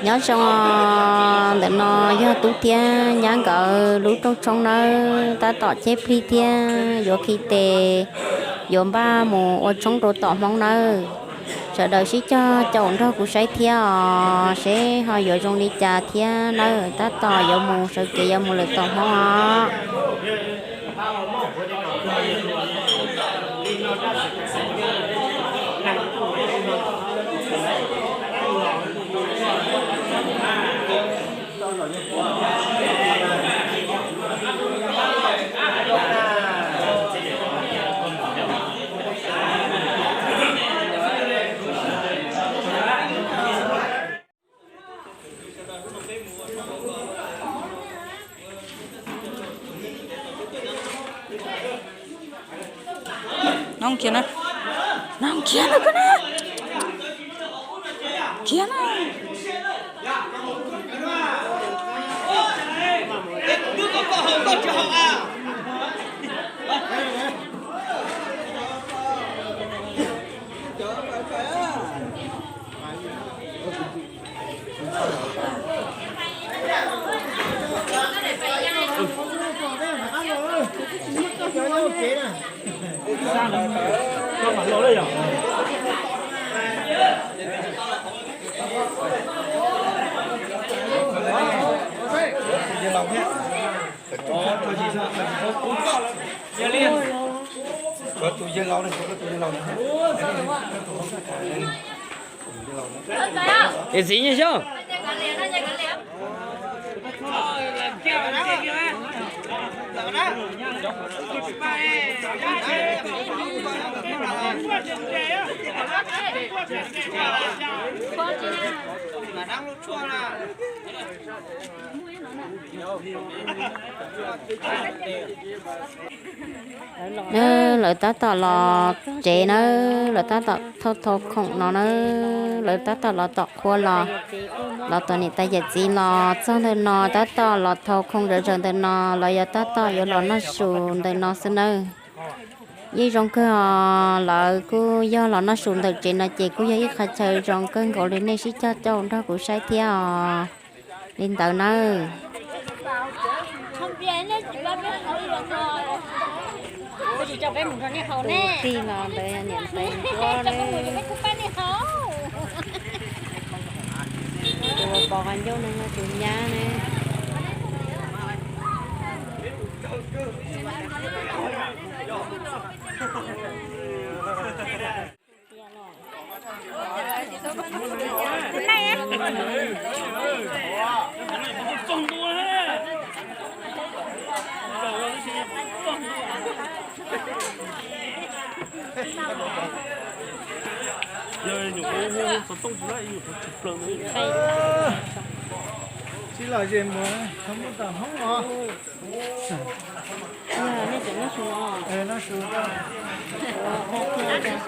Nyob zoo, ntawm no yog tub thiab nyab nkawd lub rooj tshoob nawb, tab tom ceb plig thiab yuav khi tes, yuav npaj mus ua tshoob rau tom Hmoob nawb. Sawv daws sib cog caum nrog kuv saib thiab os, seb ho yuav zoo li cas thiab nawb, tab tom yuav mus sawv kev yuav mus lawm tom Hmoob os. Noo khiav na, noo khiav na, khiav na. Tus txiv nyob xyov. Nawb, lawv tab tom los tsev nawb, lawv tab tom thau thau khoom no nawb, lawv tab tom los tom qhua los, los tom niam tais yawm txiv los txog ntawm no, tab tom los thau khoom zawv zawm ntawm no, los yog tab tom yuav los noj su ntawm no xwb nawb. Yeej zoo kawg os, lawv kuj yog los noj su ntawm tsev no ces kuj yog ib qho chaw zoo kawg nkaus li, nej sib cog caum nrog kuv saib thiab os. Li ntawd nawb. Tus tij los ntawd niam tais Ntsuab ne, tus pog qab ncauj no yog tus nyab ne. Tsis lom zem mus, txhob muab tau hoob os. Nej tseem noj su no? Noj su. Rau qhov tias yus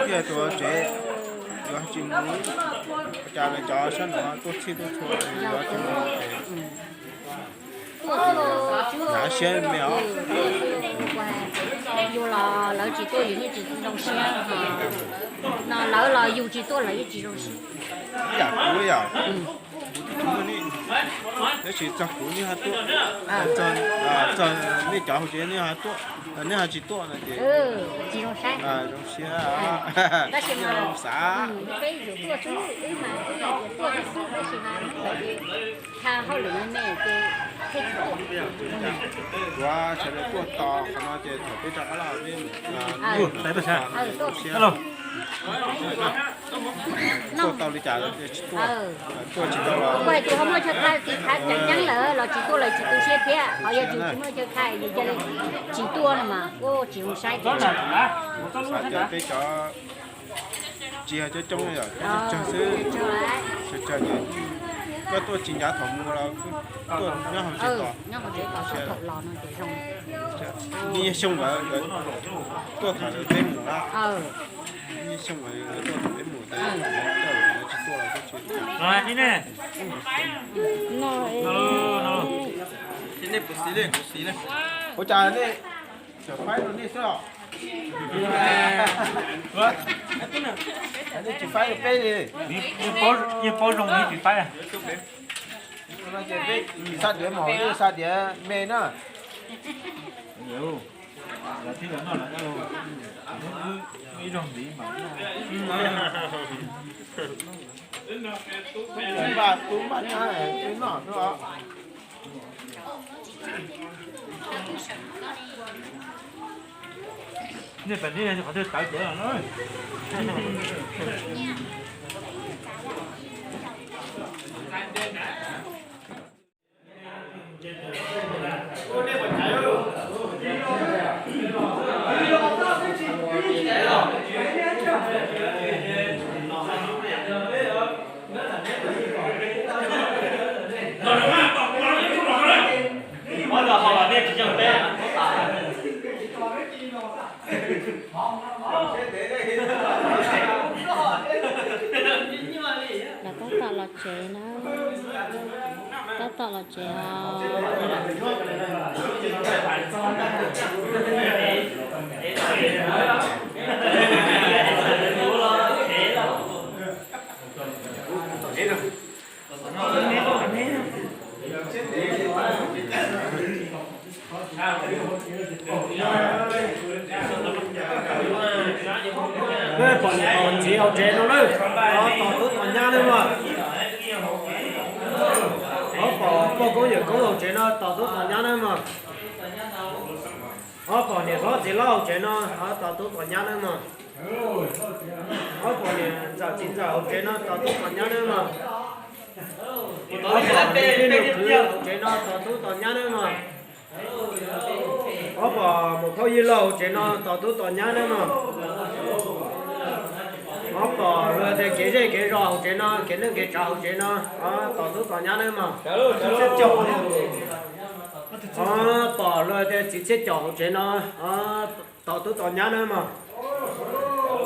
thiaj tuav tsev, yuav tsis mus, cas lawv cov sab no tuaj txhij tuaj txhua, yuav tsis mus. Hnav siab me os. Yus los lawv tsis tuaj yus yeej tsis zoo siab, no lawv los yus tsis tuaj lawv yeej tsis zoo siab. Ib yam kuv yom, kuv tib tug ne, tab sis txog kuv nej ho tuaj, txog nej cov hauv tsev nej ho tuaj, nej ho tsis tuaj no ces tsis zoo siab, zoo siab, tab sis mas xav peb yuav tuaj xwb, wb mas wb hais tias tuaj xwb tab sis mas hnub ntawd ces tha hauj lwm me ces thiaj tsis tuaj. Kuv sawv daws tuaj tos qhov no ces thaum peb rov qab los peb mus, tuaj siab. Tuaj tau li cas tsis tuaj, tuaj tsis tau los. Kuv hais tias ho muaj chaw khai, tiv thaiv tseem ceeb lawm los tsis tuaj los tsis tu siab thiab, ho yog tsis muaj chaw khai ces cia li tsis tuaj no mas kuj tsis zoo saib. Xav tias peb cov tsis yog coob coob yom, cov tsawg tsawg xwb, tsawg tsawg ces koj tuaj tsis ncav thaum mus los tuaj nyob hauv tsev tos. Yeej yog xyoo ntawd tuaj thaum peb mus na. Yeej yog xyoo ntawd tuaj thaum peb mus ces tsis tuaj los tsis. Ua cas nej tseem faib rau nej xwb os? Nej tsis faib rau peb li. Yeej paub zoo yeej tsis faib. Peb xa tias mos, xa tias me na. Ib zaug ntxiv mas npaj tub npaj nyab twb noj xwb os. Nej pem teb qhov twg tawv ces no. Lawv tab tom los tsev na, tab tom los tsev os. Pom niam pom txiv hauv tsev no na, tos tub tos nyab nawb mog. Ob pom poj koob yawm koob hauv tsev no tos tub tos nyab nawb mog. Ob pom niam hlob txiv hlob hauv tsev no tos tub tos nyab nawb mog. Ob pom niam ntxawm txiv ntxawm hauv tsev no tos tub tos nyab nawb mog. Ob pom niam tij niam kwv hauv tsev no tos tub tos nyab nawb mog. Ob pom muam phauj yij laug hauv tsev no tos tub tos nyab nawb mog. Ob pom luag tias kev zej kev zos hauv tsev no, kev neej kev tsav hauv tsev no, tos tub tos nyab nawb mog. Ob pom luag tias txiv txhiab caum hauv tsev no, tos tub tos nyab nawb mog.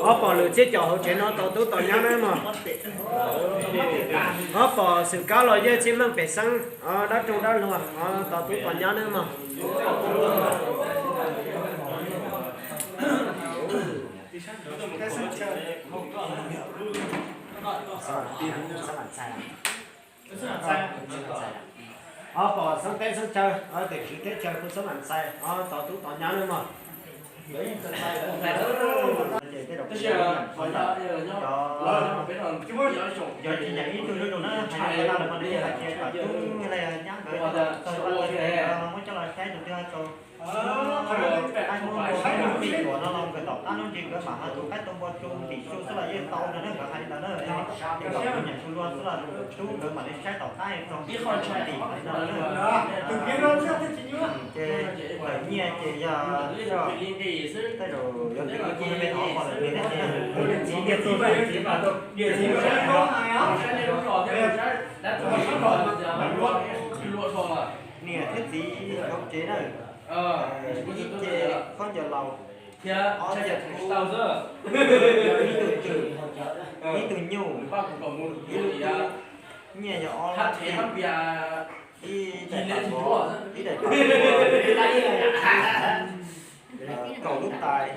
Ob pom lwm txhiab caum hauv tsev no tos tub tos nyab nawb mog. Ob pom xwm kab los yawg txhiaj meej pem xeeb, dab roog dab luag, tos tub tos nyab nawb mog. Ob pom xeeb teb xeeb chaw, tiam tswv teb chaws pub xeeb lam ntxhais, tos tub tos nyab nawb mog. Yog tsis nyeem ib tug zuj zus na, hais li ntawd los mas nws hais tias kom coob li nyab nkawd tau muab coj los saib tus twg tau. Ib muaj ib tug pij kuam no los nkawd tom qab lub ntsis nkawd mam ho tus qaib tus npua tsu ntim su xwb los yeej tau no na, nkawd hais li ntawd na. Ces kom kuv nyeem su luag xwb los tub nkawd mam li saib tom qab txog ib qho tshaj tim li no na. Ces lawv nyiaj ces yog tej zaum yog tus me me no pom lawm nws thiaj tias, niam thiab txiv hauv tsev na, ib ce khaub ncaws laus, ob ce kub, ib tug cwm, ib tug nyuj, ib lub tub, nyiaj yog ob lub, ib daim, ib daim, kaum lub tais,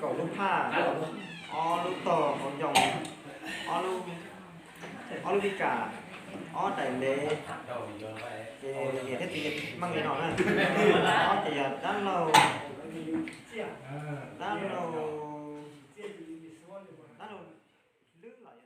kaum lub phaj, ob lub tog qhov ncoo, ob lub, ob lub vij kas, ob daim ntev, ces niam thiab txiv meej li no na. Ob ces yog dab laug, dab laug, dab laug lwb los yog